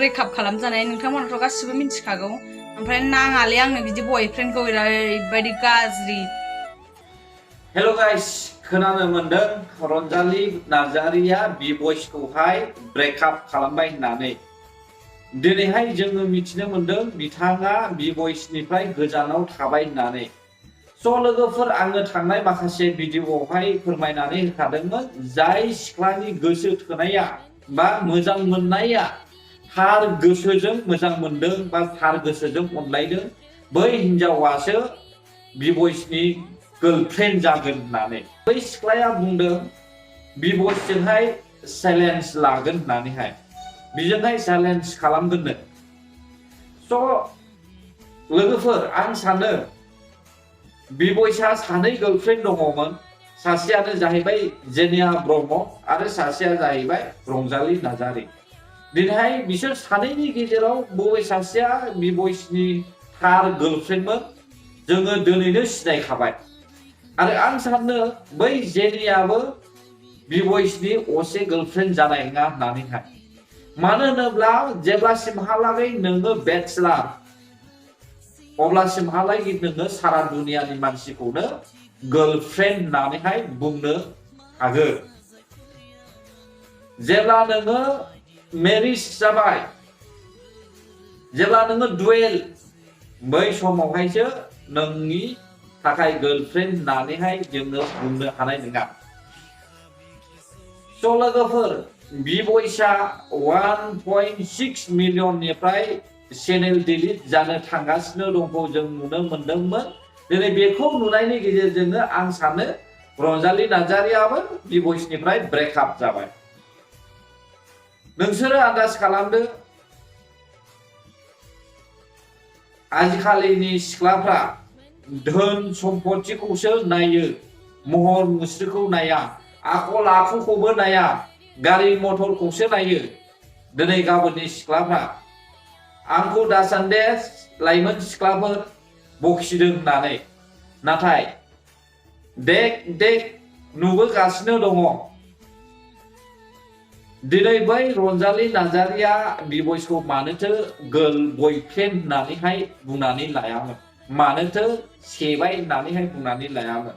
Breakup खालामजानाय नोंथांमोनाथ' गासिबो मिथिखागौ ओमफ्राय नाङालै आंनो बिदि बयफ्रेन्डखौ ओरैबायदि गाज्रि। हेलो गाइस, खोनानो मोनदों रंजाली नार्जारिया बि-बयसखौहाय ब्रेकआप खालामबाय होननानै। दिनैहाय जोङो मिथिनो मोनदों बिथाङा बि-बयसनिफ्राय गोजानाव थाबाय होननानै। स' लोगोफोर, आङो थांनाय माखासे भिडिअ'आवहाय फोरमायनानै होखादोंमोन जाय सिख्लानि गोसो थोनाया बा मोजां मोननाया थार गोसोजों मोजां मोनदों बा थार गोसोजों अनलायदों, बै हिनजावासो बि-बयसनि गर्लफ्रेन्ड जागोन होननानै। बै सिख्लाया बुंदों बि-बयसजोंहाय चेलेन्ज लागोन होननानैहाय, बिजोंहाय चेलेन्ज खालामगोननो। स' लोगोफोर, आं सानो बि-बयसआ सानै गर्लफ्रेन्ड दङमोन। सासेयानो जाहैबाय जेनिया ब्रह्म आरो सासेया जाहैबाय रंजाली नार्जारी। दिनैहाय बिसोर सानैनि गेजेराव बबे सासेया बि-बयसनि थार गर्लफ्रेन्डमोन जोङो दिनैनो सिनायखाबाय। आरो आं सानो बै जेनियाबो बि-बयसनि असे गर्लफ्रेन्ड जानाय नङा होननानैहाय। मानो होनोब्ला जेब्लासिमहालागै नोङो बेचलार अब्लासिमहालागै नोङो सारा दुनियानि मानसिखौनो गर्लफ्रेन्ड होननानैहाय बुंनो हागोन। जेब्ला नोङो मेरिज जाबाय, जेब्ला नोङो डुवेल, बै समावहायसो नोंनि थाखाय गर्लफ्रेन्ड होननानैहाय जोङो बुंनो हानाय नङा। स' लोगोफोर, बि-बयसआ 1.6 मिलियननिफ्राय चेनेल डिलिट जानो थांगासिनो दंखौ जों नुनो मोनदोंमोन। दिनै बेखौ नुनायनि गेजेरजोंनो आं सानो रंजाली नार्जारियाबो बि-बयसनिफ्राय ब्रेकआप जाबाय। नोंसोरो आन्दाज खालामदो, आजिखालिनि सिख्लाफ्रा धोन सम्पथिखौसो नायो, महर मुस्रिखौ नाया, आखल आखुखौबो नाया, गारि मथरखौसो नायो दिनै गाबोननि सिख्लाफ्रा। आंखौ दासान्दि लाइमोन सिख्लाफोर बखिदों होननानै, नाथाय देख नुबोगासिनो दङ। दिनै बै रंजाली नार्जारिया बि-बयसखौ मानोथो गर्ल बयफ्रेन्ड होननानैहाय बुंनानै लायामोन, मानोथो सेबाय होननानैहाय बुंनानै लायामोन।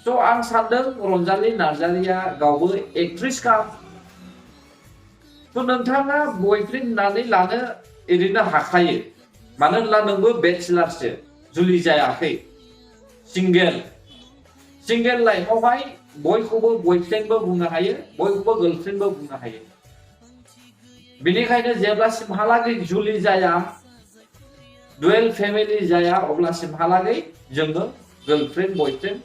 स' आं सानदों रंजाली नार्जारिया गावबो एक्ट्रेसखा। थ' नोंथाङा बयफ्रेन्ड होननानै लानो ओरैनो हाखायो, मानो होनब्ला नोंबो बेचलारसो, जुलि जायाखै, सिंगेल लाइफआवहाय बयखौबो बयफ्रेन्डबो बुंनो हायो, बयखौबो गर्लफ्रेन्डबो बुंनो हायो। बेनिखायनो जेब्लासिमहालागै जुलि जाया, डुवेल फेमिलि जाया, अब्लासिमहालागै जोङो गर्लफ्रेन्ड बयफ्रेन्ड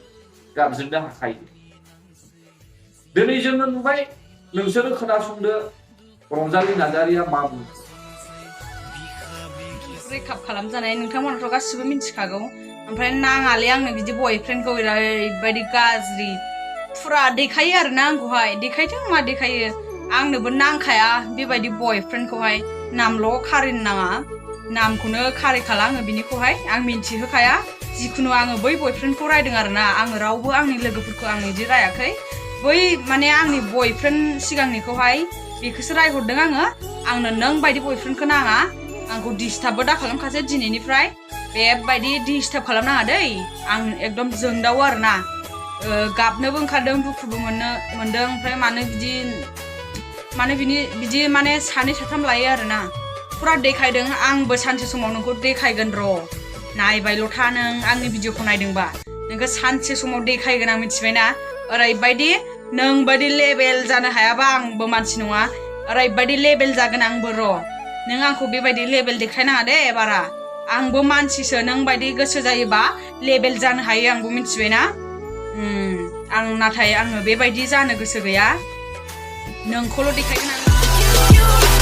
गाबज्रिनो हाखायो। दिनै जोङो नुबाय, नोंसोरो खोनासंदो रंजाली नार्जारिया मा बुङो। ब्रेकआप खालामजानाय नोंथांमोनाथ' गासिबो मिथिखागौ ओमफ्राय नाङालै आंनो बिदि बयफ्रेन्डखौ ओरैबायदि गाज्रि। फुरा देखायो आरोना आंखौहाय, देखायथों मा देखायो, आंनोबो नांखाया बेबायदि बयफ्रेन्डखौहाय। नामल' खारिनो नाङा, नामखौनो खारिखाला आङो बिनिखौहाय, आं मिन्थिहोखाया। जिखुनु आङो बै बयफ्रेन्डखौ रायदों आरोना, आङो रावबो आंनि लोगोफोरखौ आं बिदि रायाखै। बै माने आंनि बयफ्रेन्ड सिगांनिखौहाय बेखौसो रायहरदों आङो। आंनो नों बायदि बयफ्रेन्डखौ नाङा, आंखौ डिस्टार्बबो दा खालामखासै दिनैनिफ्राय। बेबायदि डिस्टार्ब खालामनाङा दै, आं एकदम जोंदावो आरोना। गाबनोबो ओंखारदों, दुखुबो मोनदों। ओमफ्राय मानो बिदि माने सानै साथाम लायो आरोना। फुरा देखायदों, आंबो सानसे समाव नोंखौ देखायगोन र'। नायबायल' था नों आंनि भिडिअखौ नायदोंबा, नोंखौ सानसे समाव देखायगोन आं, मिथिबायना। ओरैबायदि नोंबायदि लेबेल जानो हायाबा आंबो मानसि नङा, ओरैबायदि लेबेल जागोन आंबो र'। नों आंखौ बेबायदि लेबेल देखायनाङा दे बारा। आंबो मानसिसो, नों बायदि गोसो जायोबा लेबेल जानो हायो, आंबो मिथिबायना। नाथाय आङो बेबायदि जानो गोसो गैया, नोंखौल' देखायगोन आं।